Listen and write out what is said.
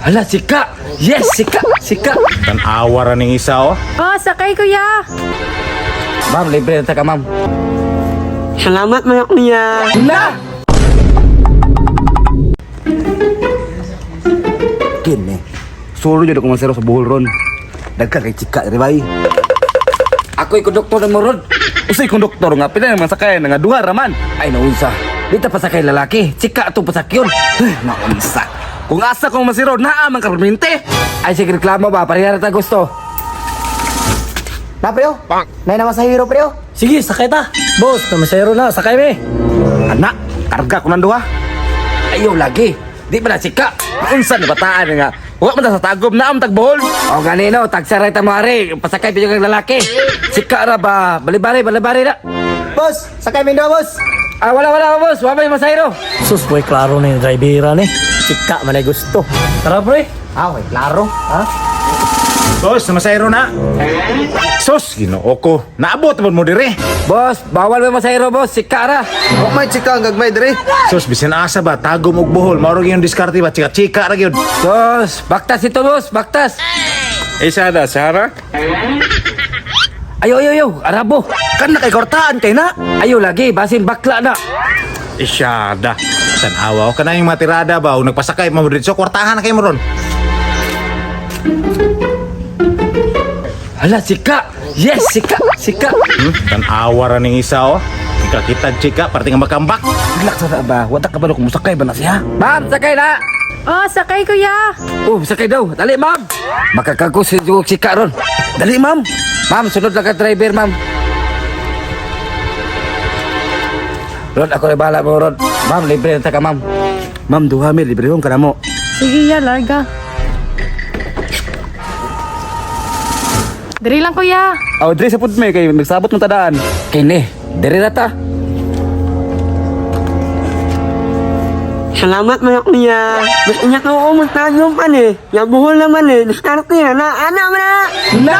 Hala, sika! Yes, sika! Sika! Tan-awa ra ning isa oh. Oh, sakay, kuya. Ma'am, libre na ta ka, ma'am. Salamat mga kuya. Na! Kini. Solo jud ako masero sa buhol ron. Dagkan kay chika diri bay. Ako'y konduktor ng morod. Usay konduktor nga pila naman sakay nga duha ra man. Ay, naunsa. Di ta pasakay lalaki. Sika itong pasakyon. Eh, naunsa. Kung asa kong masiro naa man karminte. Ay, sige, reklamo ba? Pareha na ta gusto. Na, preo? Nay naman sa hero, preo. Sige, sakay ta. Boss, namasero na. Sakay me. Ana, karga ko nang duha. Ayaw lagi. Di ba na sika? Unsa ni bataan nga? Wa man ta sa tagob na am tag buhol. O ganino, tagsaray ta mo ari. Pasakay pa yung lalaki. Sika ra ba? Balibari, balibari na. Boss, sakay mi boss. Ah, wala, wala, boss. Wala may masayro. Sus, boy, klaro na yung drivera ni. Chika man ay gusto. Tara, pre. Ah, okay, klaro. Ha? Boss, namasayro na. Sus, Ginoo ko. Naabot man mo dire. Boss, bawal may masayro, boss. Sika ra. Wa may chika ang gagmay diri. Sus, bisan asa ba tagom og buhol, mao ra gyud diskarte ba chika-chika ra gyud. Sus, baktas ito, boss. Baktas. Isa da, Sara. Ayo, ayo, ayo. Arabo. Kan na kay kortaan kay na. Ayo lagi, basin bakla na. Isyada. Tan-awa o kanang yung mga tirada ba o nagpasakay mo dito kwartahan na kayo mo ron. Hala, sika. Yes, sika, sika. Tan-awa ra ning isa oh. Ikakita chika parte nga makambak. Relax sa ba? Wa ta kabalo kung musakay ba na siya. Ma'am, sakay na. Oh, sakay, kuya. Oh, sakay daw. Dali, ma'am. Makakagos si sika ron. Dali, ma'am. Ma'am, sunod lang ka driver, ma'am. Ron, ako na bahala mo, Ron. Ma'am, libre na ta ka, ma'am. Ma'am, duha mi librehon ka na mo. Sige, ya, larga. Diri lang, kuya. Aw, diri sa pud may kay nagsabot ng tadaan. Kini, diri na ta. Salamat mga kuya. Mas ingat ako magtagong pan eh. Nabuhol naman eh. Diskarte na. Ana man na. Na!